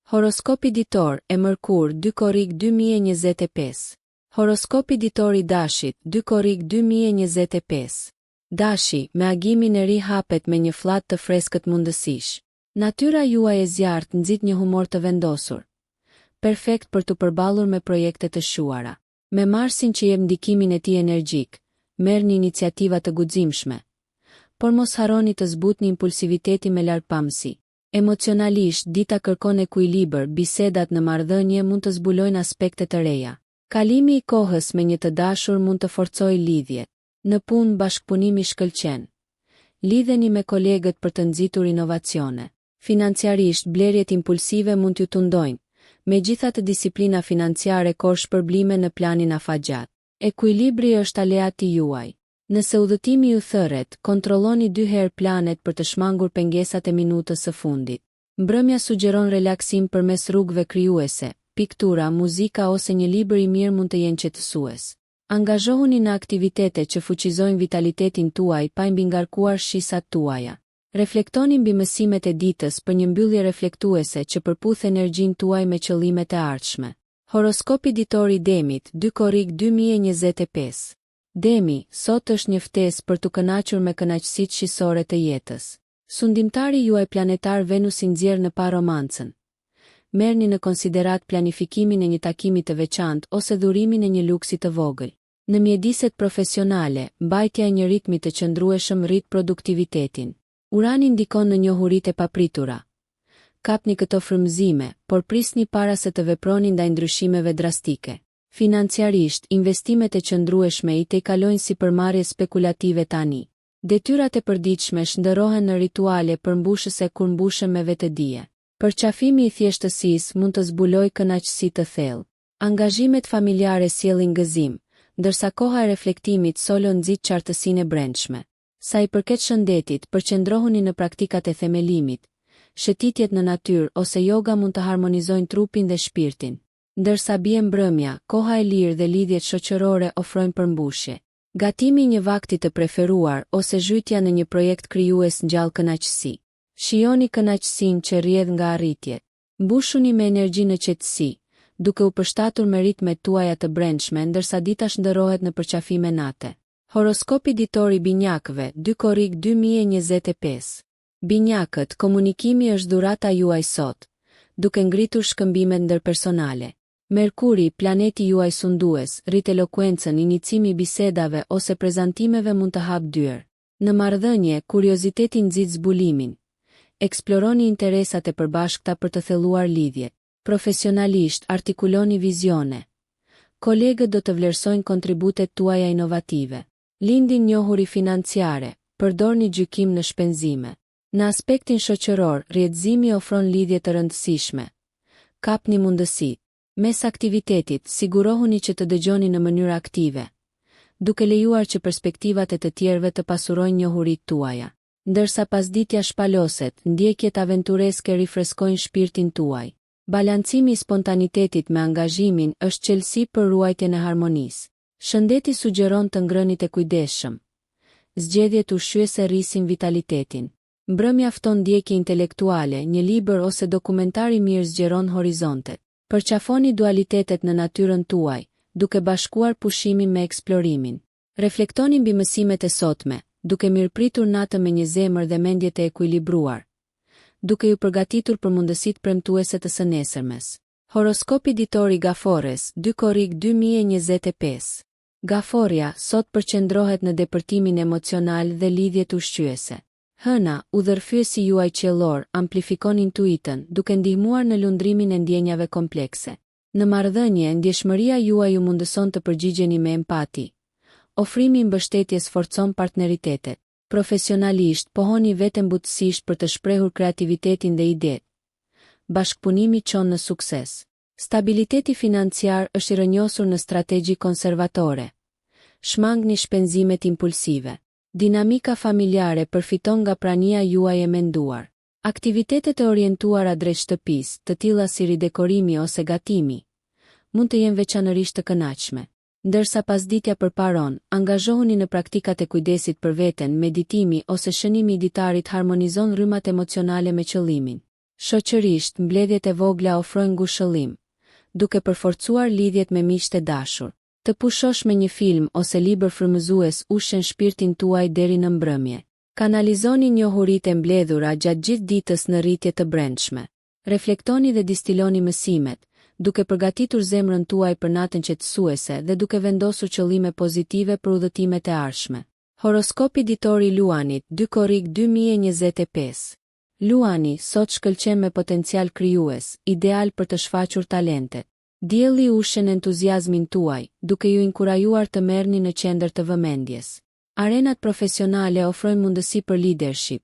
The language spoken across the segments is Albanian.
Horoskopi ditor, e mërkurë, 2 korrik 2025. Horoskopi ditor i Dashit, 2 korrik 2025. Dashi, me agimin e ri hapet me një fllad të freskët mundësish. Natyra juaj e zjarrtë nxit një humor të vendosur. Perfekt për t'u përballur me projekte të shquara. Me Marsin që jep ndikimin e tij energjik, merrni iniciativa të guximshme. Por mos harroni të zbutni impulsivitetin me largpamësi. Emocionalisht, dita kërkon ekuilibër, bisedat në marrëdhënie mund të zbulojnë aspekte të reja. Kalimi i kohës me një të dashur mund të forcojë lidhjet. Në punë, bashkëpunimi shkëlqen. Lidheni me kolegët për të nxitur inovacione. Financiarisht, blerjet impulsive mund t'ju tundojnë, megjithatë disiplina financiare korr shpërblime në planin afatgjatë. Ekuilibri është aleati juaj. Nëse udhëtimi ju thërret, kontrolloni dy herë planet për të shmangur pengesat e minutës së fundit. Mbrëmja sugjeron relaksim përmes rrugëve krijuese, piktura, muzika ose një libër i mirë mund të jenë qetësues. Angazhohuni në aktivitete që fuqizojnë vitalitetin tuaj pa i mbingarkuar shqisat tuaja. Reflektoni mbi mësimet e ditës për një mbyllje reflektuese që përputh energjinë tuaj me qëllimet e ardhshme. Horoskopi ditor i Demit, 2 korrik 2025. Demi, sot është një ftesë për t'u kënaqur me kënaqësitë shqisore të jetës. Sundimtari juaj planetar Venusi nxjerr në pah romancën. Merrni në konsideratë planifikimin e një takimi të veçantë ose dhurimin e një luksi të vogël. Në mjediset profesionale, mbajtja e një ritmi të qëndrueshëm rrit produktivitetin. Urani ndikon në njohuritë e papritura. Kapni këto frymëzime, por prisni para se të veproni ndaj ndryshimeve drastike. Financiarisht, investimet e qëndrueshme i tejkalojnë sipërmarrjet spekulative tani. Detyrat e përditshme shndërrohen në rituale përmbushëse kur mbushen me vetëdije. Përqafimi i thjeshtësisë mund të zbulojë kënaqësi të thellë. Angazhimet familjare sjellin gëzim, ndërsa koha e reflektimit solo nxit qartësinë e brendshme. Sa i përket shëndetit, përqendrohuni në praktikat e themelimit. Shëtitjet në natyrë ose joga mund të harmonizojnë trupin dhe shpirtin. Ndërsa bie mbrëmja, koha e lirë dhe lidhjet shoqërore ofrojnë përmbushje. Gatimi i një vakti të preferuar ose zhytja në një projekt krijues ngjall kënaqësi. Shijoni kënaqësinë që rrjedh nga arritjet. Mbushuni me energji në qetësi, duke u përshtatur me ritmet tuaja të brendshme ndërsa dita shndërrohet në përqafime nate. Horoskopi ditor i Binjakëve, 2 korrik 2025. Binjakët, komunikimi është dhurata juaj sot, duke ngritur shkëmbimet ndërpersonale. Merkuri, planeti juaj sundues, rrit elokuencën, inicimi i bisedave ose prezantimeve mund të hapë dyer. Në marrëdhënie, kurioziteti nxit zbulimin. Eksploroni interesat e përbashkëta për të thelluar lidhjet. Profesionalisht, artikuloni vizione. Kolegët do të vlerësojnë kontributet tuaja inovative. Lindin njohuri financiare, përdorni gjykim në shpenzime. Në aspektin shoqëror, rrjetëzimi ofron lidhje të rëndësishme. Kapni mundësitë. Mes aktivitetit, sigurohuni që të dëgjoni në mënyrë aktive, duke lejuar që perspektivat e të tjerëve të pasurojnë njohuritë tuaja. Ndërsa pasditja shpaloset, ndjekjet aventureske rifreskojnë shpirtin tuaj. Balancimi i spontanitetit me angazhimin është çelësi për ruajtjen e harmonisë. Shëndeti sugjeron të ngrënit e kujdesshëm. Zgjedhjet ushqyese rrisin vitalitetin. Mbrëmja fton ndjekje intelektuale, një libër ose dokumentar i mirë zgjeron horizontet. Përqafoni dualitetet në natyrën tuaj, duke bashkuar pushimin me eksplorimin. Reflektoni mbi mësimet e sotme, duke mirëpritur natën me një zemër dhe mendje të ekuilibruar, duke ju përgatitur për mundësitë premtuese të së nesërmes. Horoskopi ditor i Gaforres, 2 korrik 2025. Gaforrja, sot përqendrohet në depërtimin emocional dhe lidhjet ushqyese. Hëna, udhërrëfyesi juaj qiellor, amplifikon intuitën, duke ndihmuar në lundrimin e ndjenjave komplekse. Në marrëdhënie, ndjeshmëria juaj ju mundëson të përgjigjeni me empati. Ofrimi i mbështetjes forcon partneritetet. Profesionalisht, pohoni veten butësisht për të shprehur kreativitetin dhe idetë. Bashkëpunimi çon në sukses. Stabiliteti financiar është i rrënjosur në strategji konservatore. Shmangni shpenzimet impulsive. Dinamika familjare përfiton nga prania juaj e menduar. Aktivitetet e orientuara drejt shtëpisë, të tilla si ridekorimi ose gatimi, mund të jenë veçanërisht të kënaqshme. Ndërsa pasditja përparon, angazhohuni në praktikat e kujdesit për veten, meditimi ose shënimi i ditarit harmonizon rrymat emocionale me qëllimin. Shoqërisht, mbledhjet e vogla ofrojnë ngushëllim, duke përforcuar lidhjet me miqtë e dashur. Të pushosh me një film ose libër frymëzues ushqen shpirtin tuaj deri në mbrëmje. Kanalizoni njohuritë e mbledhura gjatë gjithë ditës në rritje të brendshme. Reflektoni dhe distiloni mësimet, duke përgatitur zemrën tuaj për natën qetësuese dhe duke vendosur qëllime pozitive për udhëtimet e ardhshme. Horoskopi ditor i Luanit, 2 korrik 2025. Luani, sot shkëlqen me potencial krijues, ideal për të shfaqur talentet. Dielli ushqen entuziazmin tuaj, duke ju inkurajuar të merrni në qendër të vëmendjes. Arenat profesionale ofrojnë mundësi për lidership.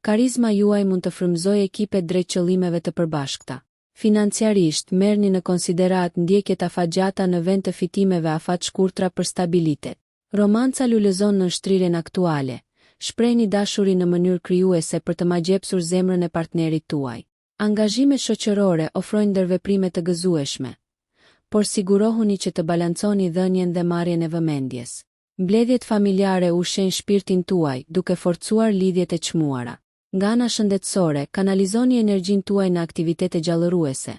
Karizma juaj mund të frymëzojë ekipet drejt qëllimeve të përbashkëta. Financiarisht, merrni në konsideratë ndjekjet afatgjata në vend të fitimeve afatshkurtra për stabilitet. Romanca lulëzon nën shtrirjen aktuale, shprehni dashurinë në mënyrë krijuese për të magjepsur zemrën e partnerit tuaj. Angazhimet shoqërore ofrojnë ndërveprime të gëzueshme, por sigurohuni që të balanconi dhënien dhe marrjen e vëmendjes. Mbledhjet familjare ushqejnë shpirtin tuaj, duke forcuar lidhjet e çmuara. Nga ana shëndetësore, kanalizoni energjinë tuaj në aktivitete gjallëruese,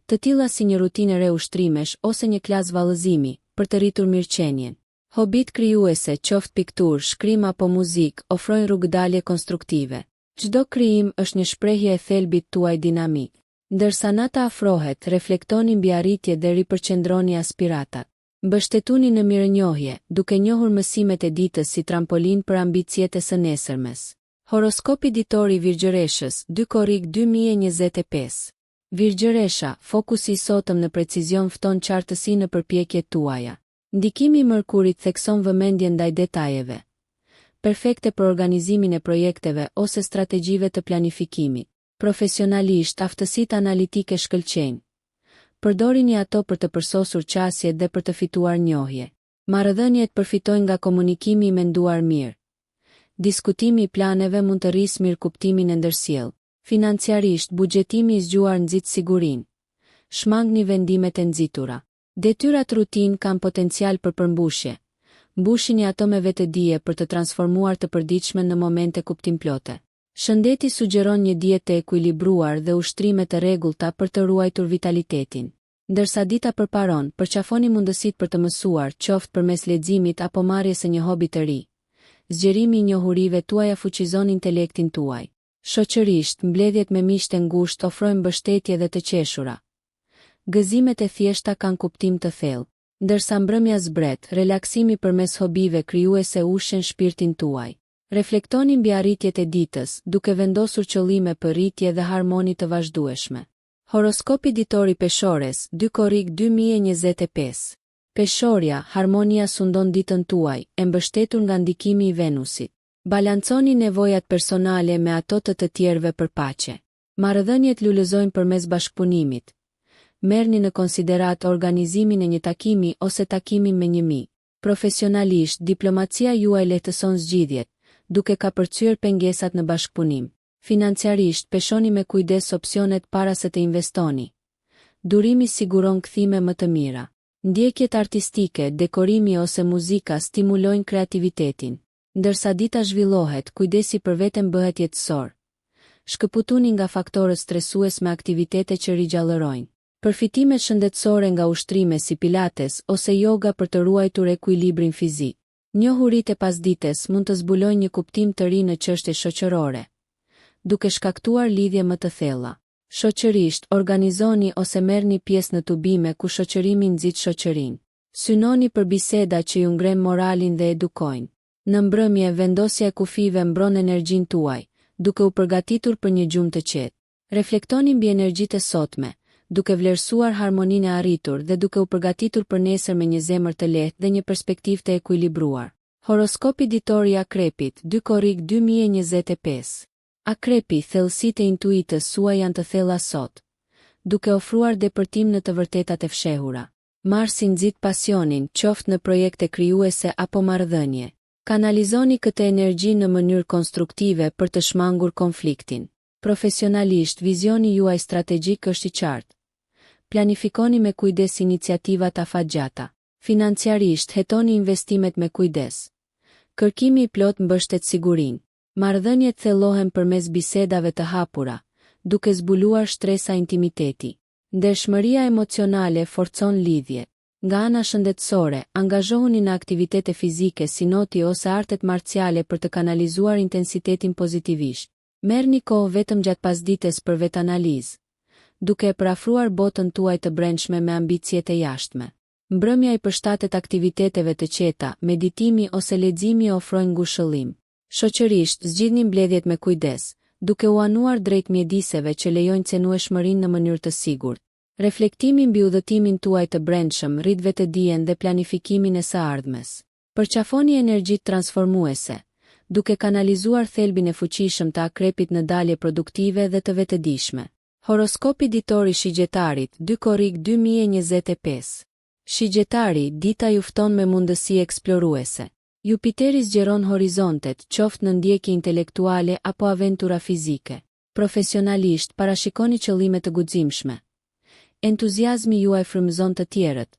të tilla si një rutinë e re ushtrimesh ose një klasë vallëzimi, për të rritur mirëqenien. Hobit krijuese, qoftë pikturë, shkrim apo muzikë, ofrojnë rrugëdalje konstruktive. Çdo krijim është një shprehje e thelbit tuaj dinamik. Ndërsa nata afrohet, reflektoni mbi arritjet dhe ripërqendroni aspiratat. Mbështetuni në mirënjohje, duke njohur mësimet e ditës si trampolinë për ambiciet e së nesërmes. Horoskopi ditor i Virgjëreshës, 2 korrik 2025. Virgjëresha, fokusi i sotëm në precizion fton qartësi në përpjekjet tuaja. Ndikimi i Mërkurit thekson vëmendjen ndaj detajeve. Perfekte për organizimin e projekteve ose strategjive të planifikimit. Profesionalisht, aftësitë analitike shkëlqejnë. Përdorini ato për të përsosur qasjet dhe për të fituar njohje. Marrëdhëniet përfitojnë nga komunikimi i menduar mirë. Diskutimi i planeve mund të rrisë mirëkuptimin e ndërsjellë. Financiarisht, buxhetimi i zgjuar nxit sigurinë. Shmangni vendimet e nxitura. Detyrat rutinë kanë potencial për përmbushje. Mbushini ato me vetëdije për të transformuar të përditshmen në momente kuptimplote. Shëndeti sugjeron një dietë të ekuilibruar dhe ushtrime të rregullta për të ruajtur vitalitetin. Ndërsa dita përparon, përqafoni mundësitë për të mësuar, qoftë përmes leximit apo marrjes së një hobi të ri. Zgjerimi i njohurive tuaja fuqizon intelektin tuaj. Shoqërisht, mbledhjet me miqtë e ngushtë ofrojnë mbështetje dhe të qeshura. Gëzimet e thjeshta kanë kuptim të thellë. Ndërsa mbrëmja zbret, relaksimi përmes hobive krijuese ushqen shpirtin tuaj. Reflektoni mbi arritjet e ditës, duke vendosur qëllime për rritje dhe harmoni të vazhdueshme. Horoskopi ditor i Peshores, 2 korrik 2025. Peshorja, harmonia sundon ditën tuaj, e mbështetur nga ndikimi i Venusit. Balanconi nevojat personale me ato të të tjerëve për paqe. Marrëdhëniet lulëzojnë përmes bashkëpunimit. Merrni në konsideratë organizimin e një takimi ose takimin me një mik. Profesionalisht, diplomacia juaj lehtëson zgjidhjet, duke kapërcyer pengesat në bashkëpunim. Financiarisht, peshoni me kujdes opsionet para se të investoni. Durimi siguron kthime më të mira. Ndjekjet artistike, dekorimi ose muzika stimulojnë kreativitetin. Ndërsa dita zhvillohet, kujdesi për veten bëhet jetësor. Shkëputuni nga faktorët stresues me aktivitete që rigjallërojnë. Përfitimet shëndetësore nga ushtrime si pilates ose yoga për të ruajtur ekuilibrin fizik. Njohuritë e pasdites mund të zbulojnë një kuptim të ri në çështje shoqërore, duke shkaktuar lidhje më të thella. Shoqërisht, organizoni ose merrni pjesë në tubime ku shoqërimi nxit shoqërinë. Synoni për biseda që ju ngrenë moralin dhe edukojnë. Në mbrëmje, vendosja e kufijve mbron energjinë tuaj, duke u përgatitur për një gjumë të qetë. Reflektoni mbi energjitë e sotme, duke vlerësuar harmoninë e arritur dhe duke u përgatitur për nesër me një zemër të lehtë dhe një perspektivë të ekuilibruar. Horoskopi ditor i Akrepit, 2 korrik 2025. Akrepi, thellësitë e intuitës suaj janë të thella sot, duke ofruar depërtim në të vërtetat e fshehura. Marsi nxit pasionin, qoftë në projekte krijuese apo marrëdhënie. Kanalizoni këtë energji në mënyrë konstruktive për të shmangur konfliktin. Profesionalisht, vizioni juaj strategjik është i qartë. Planifikoni me kujdes iniciativat afatgjata. Financiarisht, hetoni investimet me kujdes. Kërkimi i plotë mbështet sigurinë. Marrëdhëniet thellohen përmes bisedave të hapura, duke zbuluar shtresa intimiteti. Ndershmëria emocionale forcon lidhjet. Nga ana shëndetësore, angazhohuni në aktivitete fizike si noti ose artet marciale për të kanalizuar intensitetin pozitivisht. Merrni kohë vetëm gjatë pasdites për vetanalizë, duke e përafruar botën tuaj të brendshme me ambiciet e jashtme. Mbrëmja i përshtatet aktiviteteve të qeta, meditimi ose leximi ofrojnë ngushëllim. Shoqërisht, zgjidhni mbledhjet me kujdes, duke u anuar drejt mjediseve që lejojnë cenueshmërinë në mënyrë të sigurt. Reflektimi mbi udhëtimin tuaj të brendshëm rrit vetëdijen dhe planifikimin e së ardhmes. Përqafoni energjitë transformuese, duke kanalizuar thelbin e fuqishëm të Akrepit në dalje produktive dhe të vetëdijshme. Horoskopi ditor i Shigjetarit, 2 korrik 2025. Shigjetari, dita ju fton me mundësi eksploruese. Jupiteri zgjeron horizontet, qoftë në ndjekje intelektuale apo aventura fizike. Profesionalisht, parashikoni qëllime të guximshme. Entuziazmi juaj frymëzon të tjerët,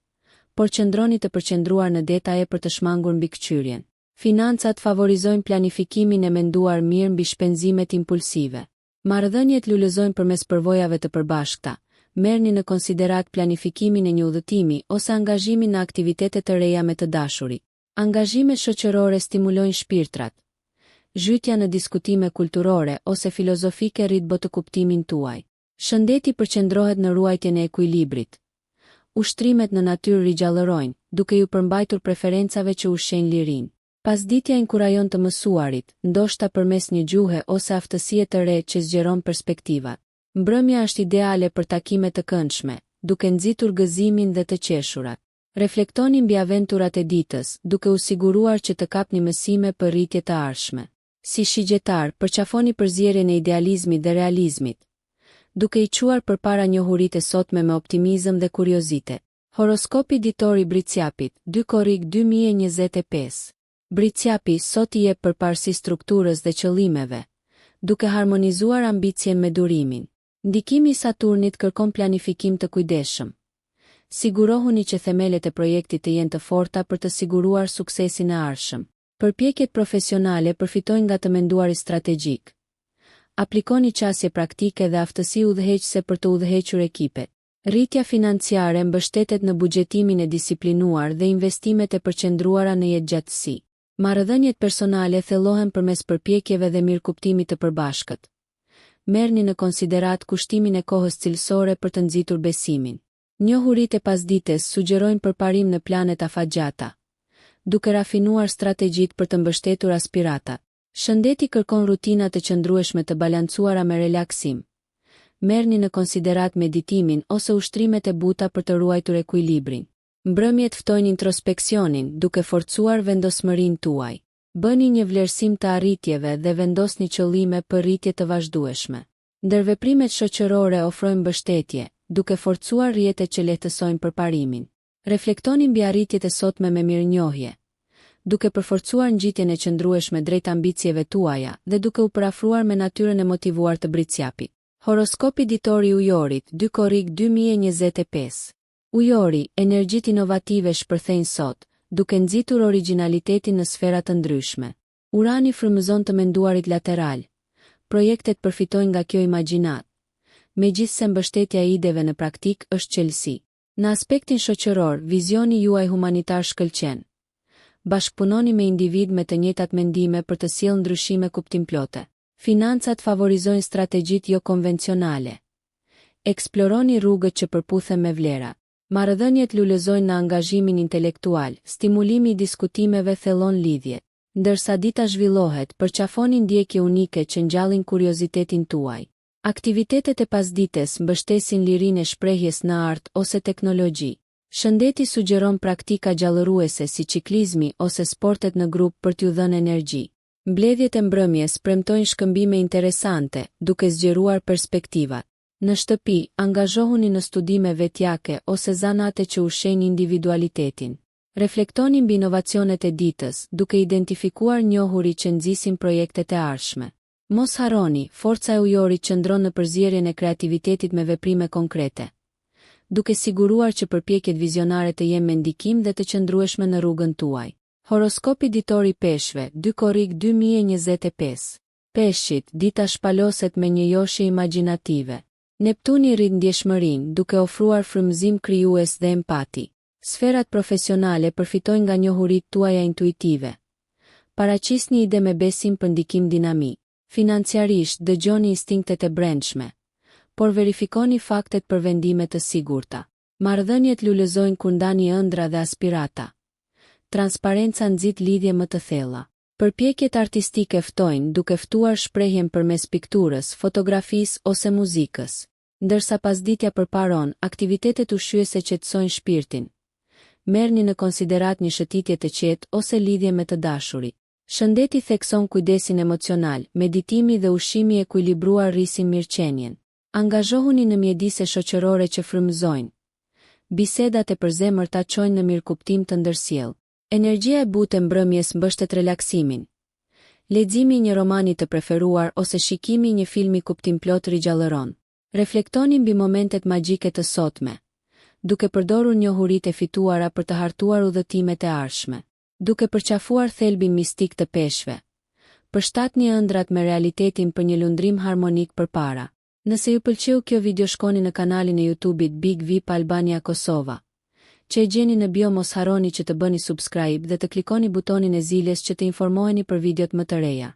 por qëndroni të përqendruar në detaje për të shmangur mbikëqyrjen. Financat favorizojnë planifikimin e menduar mirë mbi shpenzimet impulsive. Marrëdhëniet lulëzojnë përmes përvojave të përbashkëta, merrni në konsideratë planifikimin e një udhëtimi ose angazhimin në aktivitete të reja me të dashurit. Angazhimet shoqërore stimulojnë shpirtrat. Zhytja në diskutime kulturore ose filozofike rrit botëkuptimin tuaj. Shëndeti përqendrohet në ruajtjen e ekuilibrit. Ushtrimet në natyrë rigjallërojnë, duke ju përmbajtur preferencave që ushqejnë lirinë. Pasditja inkurajon të mësuarit, ndoshta përmes një gjuhe ose aftësie të re që zgjeron perspektivat. Mbrëmja është ideale për takime të këndshme, duke nxitur gëzimin dhe të qeshurat. Reflektoni mbi aventurat e ditës, duke u siguruar që të kapni mësime për rritje të ardhshme. Si Shigjetar, përqafoni përzierjen e idealizmit dhe realizmit, duke i çuar përpara njohuritë e sotme me optimizëm dhe kuriozitet. Horoskopi ditor i Bricjapit, 2 korrik 2025. Bricjapi, sot i jep përparësi strukturës dhe qëllimeve, duke harmonizuar ambicien me durimin. Ndikimi i Saturnit kërkon planifikim të kujdesshëm. Sigurohuni që themelet e projektit të jenë të forta për të siguruar suksesin e ardhshëm. Përpjekjet profesionale përfitojnë nga të menduarit strategjik. Aplikoni qasje praktike dhe aftësi udhëheqëse për të udhëhequr ekipet. Rritja financiare mbështetet në buxhetimin e disiplinuar dhe investimet e përqendruara në jetëgjatësi. Marrëdhëniet personale thellohen përmes përpjekjeve dhe mirëkuptimit të përbashkët. Merrni në konsideratë kushtimin e kohës cilësore për të nxitur besimin. Njohuritë e pasdites sugjerojnë përparim në planet afatgjata, duke rafinuar strategjitë për të mbështetur aspiratat. Shëndeti kërkon rutina të qëndrueshme të balancuara me relaksim. Merrni në konsideratë meditimin ose ushtrimet e buta për të ruajtur ekuilibrin. Mbrëmjet ftojnë introspeksionin, duke forcuar vendosmërinë tuaj. Bëni një vlerësim të arritjeve dhe vendosni qëllime për rritje të vazhdueshme. Ndërveprimet shoqërore ofrojnë mbështetje, duke forcuar rrjetet që lehtësojnë përparimin. Reflektoni mbi arritjet e sotme me mirënjohje, duke përforcuar ngjitjen e qëndrueshme drejt ambicieve tuaja dhe duke u përafruar me natyrën e motivuar të Bricjapit. Horoskopi ditor i Ujorit, 2 korrik 2025. Ujori, energjitë inovative shpërthejnë sot, duke nxitur origjinalitetin në sfera të ndryshme. Urani frymëzon të menduarit lateral. Projektet përfitojnë nga kjo imagjinatë. Megjithëse mbështetja e ideve në praktikë është çelësi. Në aspektin shoqëror, vizioni juaj humanitar shkëlqen. Bashkëpunoni me individë me të njëjtat mendime për të sjellë ndryshime kuptimplote. Financat favorizojnë strategjitë jokonvencionale. Eksploroni rrugët që përputhen me vlerat. Marrëdhëniet lulëzojnë në angazhimin intelektual, stimulimi i diskutimeve thellon lidhjet. Ndërsa dita zhvillohet, përqafoni ndjekje unike që ngjallin kuriozitetin tuaj. Aktivitetet e pasdites mbështesin lirinë e shprehjes në art ose teknologji. Shëndeti sugjeron praktika gjallëruese si çiklizmi ose sportet në grup për t'ju dhënë energji. Mbledhjet e mbrëmjes premtojnë shkëmbime interesante, duke zgjeruar perspektivat. Në shtëpi, angazhohuni në studime vetjake ose zanate që ushqejnë individualitetin. Reflektoni mbi inovacionet e ditës, duke identifikuar njohuri që nxisin projektet e ardhshme. Mos harroni, forca e Ujorit qëndron në përzierjen e kreativitetit me veprime konkrete, duke siguruar që përpjekjet vizionare të jenë me ndikim dhe të qëndrueshme në rrugën tuaj. Horoskopi ditor i Peshqve, 2 korrik 2025. Peshqit, dita shpaloset me një joshje imagjinative. Neptuni rrit ndjeshmërinë, duke ofruar frymëzim krijues dhe empati. Sferat profesionale përfitojnë nga njohuritë tuaja intuitive. Paraqisni ide me besim për ndikim dinamik. Financiarisht, dëgjoni instinktet e brendshme, por verifikoni faktet për vendime të sigurta. Marrëdhëniet lulëzojnë kur ndani ëndrra dhe aspirata. Transparenca nxit lidhje më të thella. Përpjekjet artistike ftojnë, duke ftuar shprehjen përmes pikturës, fotografisë ose muzikës. Ndërsa pasditja përparon, aktivitetet ushqyese qetësojnë shpirtin. Merrni në konsideratë një shëtitje të qetë ose lidhje me të dashurit. Shëndeti thekson kujdesin emocional, meditimi dhe ushqimi i ekuilibruar rrisin mirëqenien. Angazhohuni në mjedise shoqërore që frymëzojnë. Bisedat e përzemërta çojnë në mirëkuptim të ndërsjellë. Energjia e butë e mbrëmjes mbështet relaksimin. Leximi i një romani të preferuar ose shikimi i një filmi kuptimplotë rigjallëron. Reflektoni mbi momentet magjike të sotme, duke përdorur njohuritë e fituara për të hartuar udhëtimet e ardhshme. Duke përqafuar thelbin mistik të peshqve, përshtatni ëndrrat me realitetin për një lundrim harmonik përpara. Nëse ju pëlqeu kjo video shkoni në kanalin e YouTube-it Big Vip Albania Kosova, që e gjeni në bio mos harroni që të bëni subscribe dhe të klikoni butonin e ziles që të informoheni për videot më të reja.